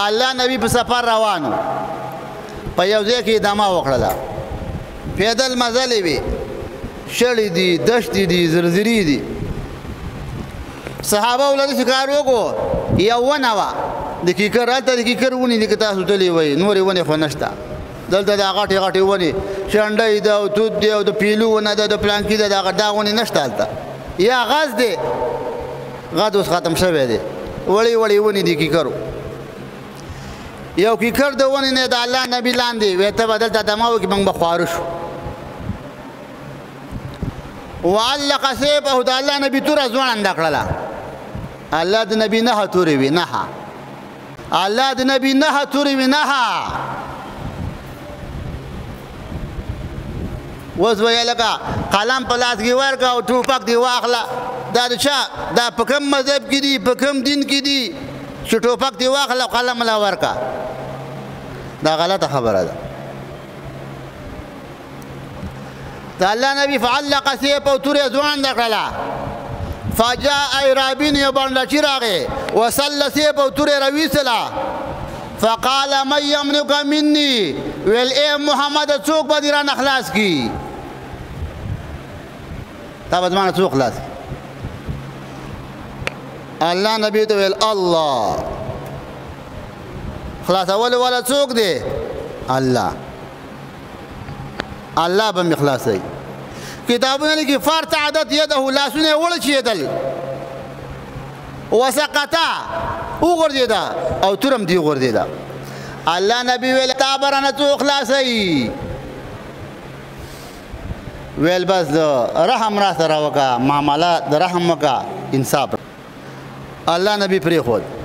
الله نبی په سفر روانو، په یو ځای کې دمه وکړله، پیدل مزلې وي، شړې دي، دشتې دي، زرزرې دي. صحابه ولر شکار وکړو، یو ونه وه د کیکر، هلته د کیکر ونې دي، که تاسو تللي وئ، نورې ونې خو نشته دلته. دا غټې غټې ونې، شنډۍ ده او توت دی او د پیلو ونه ده، د پلانکي ده، دا ونې نشته هلته. یا غز دی، غز اوس ختم شوی دی، وړې وړې ونې دي کیکرو. یو کیکر د ونې نه د الله نبي لاندې وی، ته به دلته دمه وکړي، موږ به خواره شو. وعلق سیفه، د الله نبي توره ځوړنده کړله. الله د نبي نهه تورې وي، نهه. الله د نبي نهه تورې وي، نهه. اوس به یې لکه قلم په لاس کې ورکړه او ټوپک دې واخله، دا د چا، دا په کوم مذهب کې دي، په کوم دین کې دي چې ټوپک دې واخله او قلم لا ورکړه؟ دا غلطه خبره ده. د الله نبی فعلق سیفه، تورې ځوړنده کړله. فجاء اعرابي، یو بنډچي راغی، وسل سیفه، تورې راویستله. فقال من يملك مني، ویل ای محمد، څوک به دې رانه خلاص کړي؟ تا به زما نه څوک خلاص؟ الله نبی ته ویل الله. خلاصول والا څوک دی؟ الله. الله به مې خلاصوي. کتابونه لیکي فارتعدت یده، لاسونه یې وړچېدل، وسقطا، وغورځېده او تورم دی وغورځېده. الله نبی ویل تا به رانه څوک خلاصوي؟ ویل بس د رحم را سره وکړه، معامله د رحم وکړه، انصاف. الله نبی پرېښود.